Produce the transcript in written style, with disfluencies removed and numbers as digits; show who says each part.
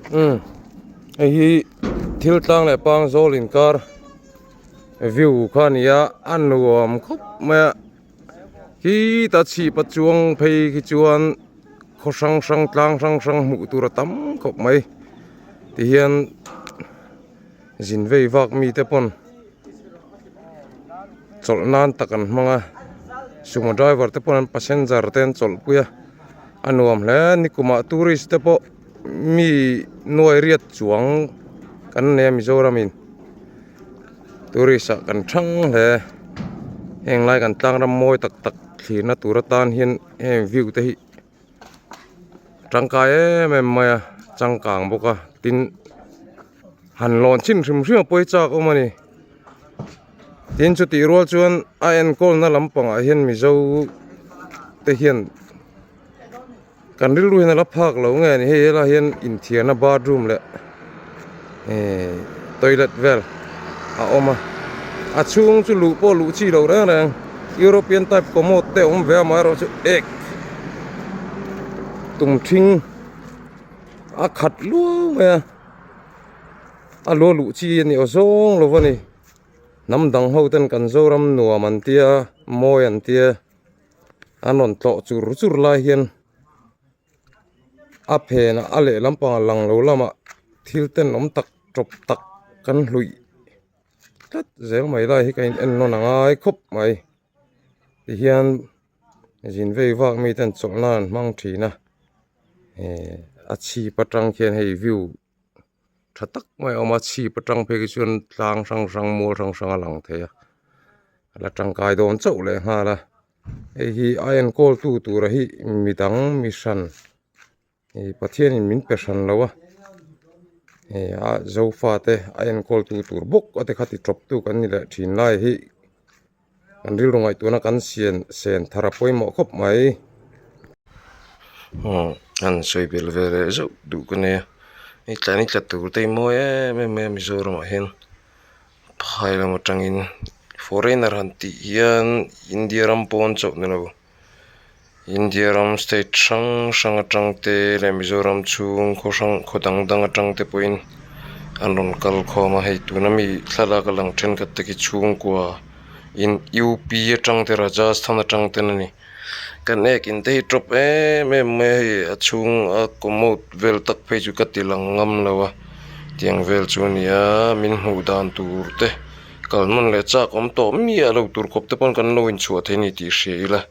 Speaker 1: Umm hei hi thil tlang leh pang zawl inkar view kha a ni a a nuam khawp mai a khita chhip a chuang phei khi chuan khaw hrang hrang tlang hrang hrang hmuh tur a tam khawp mai tihian zin vei vak mite pawn chawlh nan tak an hmang a sumo driver te pawn an passenger te an chawlh pui a a nuam hle a nikumah tourist te pawh mi nuai riat chuang kan nei a Mizoram in tourist ah kan thang hle heng lai kan tlang ram mawi tak tak thlirna tur atan hian heng view te hi tangkai em em mai a changkang bawk a tin han lawn chin hrim hrim a pawi chak awm a ni tin chutih rual chuan a enkawl na lampangah hian mizo te hian kan rilru hian a la phak lo nge ni hei helaiah hian inthiarna bathroom leh ehh toilet vel a awm a a chhung chu luh pawh luh chi loh reng reng european type commode te a awm ve a amaherawhchu ek tum thing a khat luau mai a a lua luh chi a ni aw zawng lo a ni hnam dang ho ten kan zoram nuam an tia mawi an tia. An rawn tlawh chur chur lai hian a phenah a lehlam pangah lang lo lamah thil tenawm tak tawp tak kan hluih tlat zel mai lai hi ka in en nawn a ngai khawp mai tihian zin vei vak mi ten chawlh nan an hmang thin a eh a chhip atang khian hei view tha tak mai a awm a chhip atang phei khi chuan tlang hrang hrang mual hrang hrang a lang thei a a la tangkai dawn chauh leh nghal a hei hi a enkawl tu tura hi midang mi hran ih Pathian in min pe hran lo a hei a zofa te a enkawl tu tur bawk a te kha ti tawp tu kan ni leh thin lai hi. Kan rilru ngaihtuahna kan sian sen thar a pawimawh khawp mai. Umm an sawi belh ve leh zauh duh ka nia hei tlai ni tla tur te hi mawi em em mai a Mizoramah hian phai lam atangin foreigner han tih hian India ram pawn chauh ni lo. India ram state hrang hrang atang te leh Mizoram chhung khaw hrang khaw dang dang atang te pawhin an rawn kal khawm a hei tuna mi thlalak a lang thenkhat te khi chhungkua in U P atang te Rajasthan atang ten a ni kan ek in te hi tawp em em mai a hei a chhung a commode vel tak phei chu ka ti lang ngam lo a tiang vel chu a ni a min hmuh dan tur te. Kal hman leh chak awm tawh miah lo tur khawp te pawn kan lo inchhuah thei a ni tih hria ila.